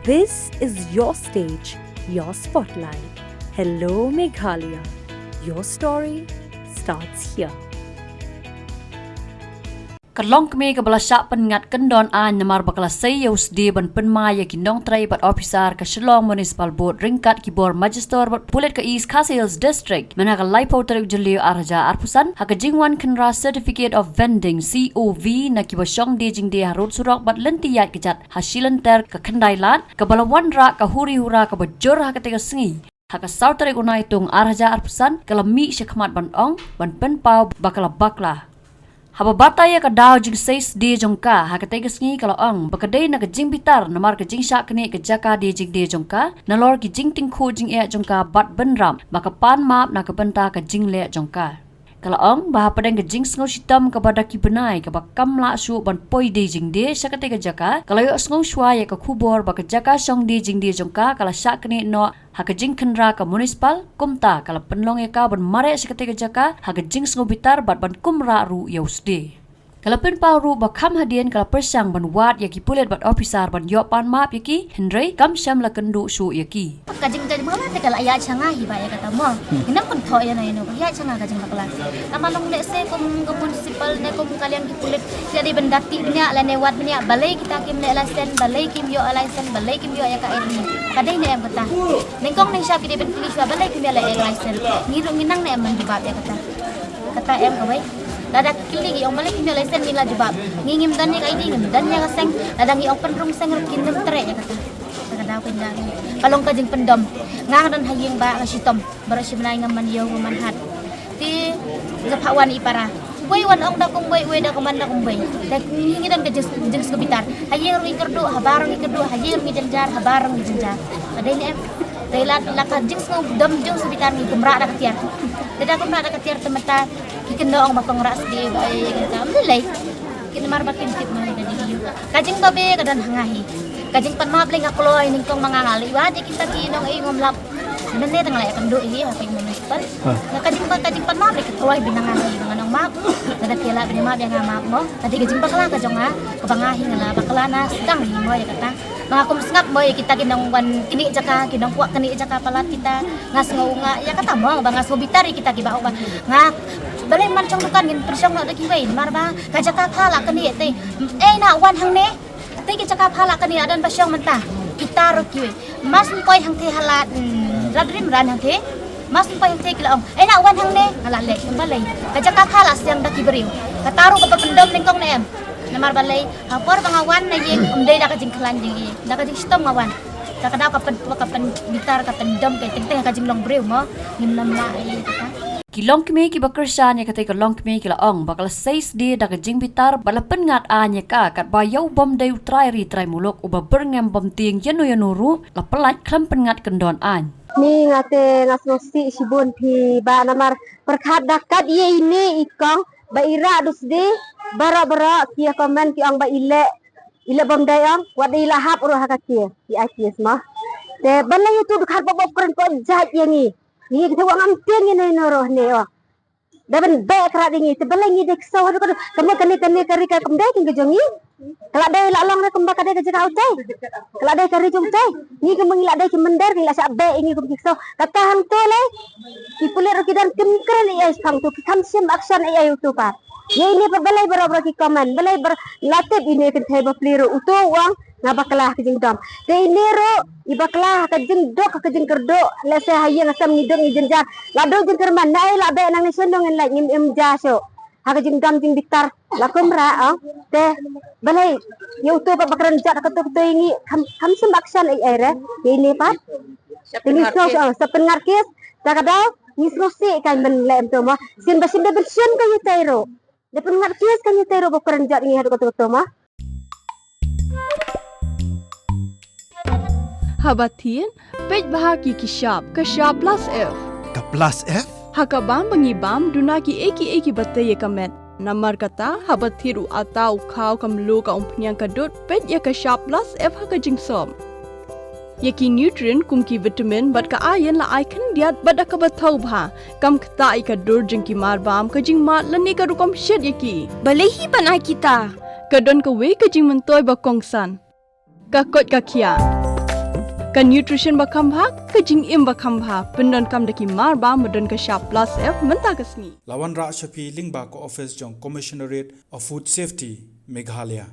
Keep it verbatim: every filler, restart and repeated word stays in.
This is your stage, your spotlight. Hello, Meghalaya. Your story starts here. Ka longkmie kaba la shah pynngat kyndon aiñ namar ba ka la sei ïa u sdie ban pynmai ïa ki nongtrei bad ophisar ka Shillong Municipal Board ryngkat ki bor Magister bad Pulit ka East Khasi Hills District mynta ka laiphew tarik Jylliew ar hajar arphew san ha ka jingwan khynra Certificate of Vending, C O V, na kiba shong die jingdie ha rud surok bad lynti ïaid kjat ha shilynter ka Khyndailad, kaba la wanrah ka huri hura kaba jur ha katei ka sngi. Ha ka saw tarik u Naitung ar hajar arphew san ka la mih shakhmat ban ong ban pynpaw ba ka la bakla. Haba batai ïa ka daw jingsei sdie jong ka ha katei ka sngi ka la ong ba ka dei na ka jingbitar namar ka jingshah knieh ka jaka die jingdie jong ka nalor ki jingtyngkhuh jingeh jong ka bad bynrap ba ka pan map na ka bynta ka jingleh jong ka. Ka la ong ba hapdeng ka jingsngew shitom kaba da ki bnai kaba kam lah shuh ban poi die jingdie sha katei ka jaka, ka la ïohsngew shuwa ïa ka khubor ba ka jaka shong die jingdie jong ka ka la shah knieh noh ha ka jingkhynra ka municipal, kumta ka la pynlong ïa ka ban mareh sha katei ka jaka ha ka jingsngewbitar bad ban kum rah ruh ïa u sdie. Ka la pynpaw ruh ba kham hadien ka la pyrshang ban wad ïa ki pulit bad ophisar ban ïoh pan map ïa ki, hynrei kam shym la kynduh shuh ïa ki. Ka jingkynmaw te ka la ïaid sha nga hi ba ïa kata mo. Ngim pynthoh ïa no ïa no, ka ïaid sha nga ka jingbakla. Tangba long lehse kum ka municipal ne kum ka liang ki pulit ki la dei ban da tip bniah lane wad bniah balei kita kim leh license, balei kim ïoh license, balei kim ïoh ïa ka I D. Ka dei ne em kata. Nyngkong nyngshap ki dei ban kylli shuwa balei kim ïoh leh license. Ngi ruh ngi nang ne em ban jubab ïa kata. Kata em kawei. Lada ki kylli ngi ong balei kim ïoh license, ngi la jubab. Ngi ngim don ïa ka I D, ngim don ïa ka seng. Lada ngi ong pynrung seng ruh kin ym treh ïa kata. Ka daw pynda ngi. Ka long ka jingpyndom. Nga nga don ha ïing ba nga shitom. Baroh shi bnai ngam man ïew ngam man hat. Te nga phah wan i para. Uwei wan ong da kumwei, uwei da kumne da kumwei. Da ngi ngi don ka jing, jingsngewbitar. Ha ïing ruh ngi kyrduh, ha bar ruh ngi kyrduh, ha ïing ruh ngi jynjar, ha bar ruh ngi jynjar. Ka dei ne em. Dei la, la ka jingsngew dom jingsngewbitar ngi kum rah da ka tiar. Te da kum rah da ka tiar te mynta ki kynnoh ong ba kong rah sdie ba ïa ka kam lei. Ki namar ba kim tip ma ka dei ïa ka jingbabe ka don ha nga hi. Ka jingpan map lei nga kloi nyngkong ma nga nga lei wad ïa kita ki nong i ngam lap. Mynne tang lei kan duh hi ha ping municipal. Nga ka jingpan, ka jingpan map lei ka kloi bina nga hi nga nong map. Lada ki la bina map ïa nga map mo. Ka dei ka jingbakla ka jong nga kaba nga hi nga la bakla na sdang hi mo ïa kata. Ma nga kum sngap mo ïa kita ki nongwan knieh jaka, ki nongkwah knieh jaka palat kita. Nga sngew nga ïa kata mo ba nga sngewbitar ïa kita kiba ong ba nga balei man shong dukan ngin pynshong noh da kiwei namar ba ka jaka pha la knieh te. Ei na wan hangne. Te ki jaka pha la knieh la don ba shong mynta. Kita ruh kiwei. Mas poi hangtei ha lad, mm, Radrim ran hangtei. Mas poi hangtei ki la ong. Ei na wan hangne. Nga la leh, balei? Ka jaka pha la siang da ki briew. Kata ruh kaba pyndom nyngkong ne em. Namar balei? Ha por ba nga wan na ïing, ym dei da ka jingkhlaiñ jong i, da ka jingshitom nga wan. Ka, ka daw ka pyn, ka pynbitar, ka pyndom, ka teng teng ka jinglong briew mo. Ngim nam la i kata. Ki longkmie kiba kyrshan ïa katei ka longkmie ki la ong ba ka la sei sdie da ka jingbitar bad la pynngat aiñ ïa ka katba ïa u bym dei u trai ri trai muluk uba byrngem bym tieng ïa no ïa no ruh la pyllait khlem pynngat kyndon aiñ. Ni nga te nga sngewsih shibun phi ba namar pyrkhat da kat ïa ine i kong ba i rah da u sdie, baroh baroh ki ïa comment ki ong ba i leh, i leh bym dei ong, wat i la hap ruh ha ka case, i ai case mo. Te ban la ïathuh dukhat ba bok kren ko jait ïa ngi. Ngi te wa ngam tieng ïa no ïa no ruh ne ong. Da ban beh krat ïa ngi, te ban la ngi dei ksew haduh ka, ka mo kane kane ka ri ka kam dei kin ka jong ngi. Ka la dei la long re kumba ka dei ka jaka utai. Ka la dei ka ri jong utai. Ngi kumba ngi la dei ki mynder ngi la shah beh ïa ngi kum ki ksew. Kata hangto lei. Ki pulit ruh ki don kim kren ei ei shaphang uto, ki kham shim action ei ei uto pat. Ïa ine pat balei baroh baroh ki comment, balei baroh la tip ine kynthei bapli ruh uto u ong nga bakla ha ka jingdom. Te ine ruh i bakla ha ka jingduk ha ka jingkyrduh, lehse ha ïing ha sem ngi duk ngi jynjar. La duk jingkyrmen, na ei la beh nangne shano ngin leit, ngim im ja shuh. Ha ka jingdom jingbitar la kum rah ong. Te balei ïa uto pat ba kren jot ha kato kato ïa ngi kham, kham shim action ei ei re. Ïa ine pat. Te ngi sngew, ah, sa pynngat case. Ta ka daw ngi sngewsih kan ban leh em to mo. Sien ba sien da ban sien ka ïa tai ruh. Da pynngat case kan ïa tai ruh ba kren jot ïa ngi haduh kato kato mo. Haba thied, peit bha ki ki shap, ka shap plus F. Ka plus F? Ha ka bam ba ngi bam, duna ki ei ki ei kiba tei ïa ka met. Namar kata, haba thied u atta u khaw ka mluh ka umphniang ka dud, peit ïa ka shap plus F ha ka jingsop. Ïa ki nutrient kum ki vitamin bad ka iron la ai khyndiat bad da kaba thaw bha. Kam ktah ïa ka dur jong ki mar bam, ka jingmad lane ka rukom shet ïa ki. Balei hi ban ai kita? Ka don kawei ka jingmyntoi ba kongsan. Ka koit ka khiah. Ka nutrition ba kham bha, ka jingim ba kham bha, pyndonkam da ki mar ba, ba don ka shap plus F mynta ka sngi. La wanrah sha phi lyngba ka office jong Commissionerate of Food Safety, Meghalaya.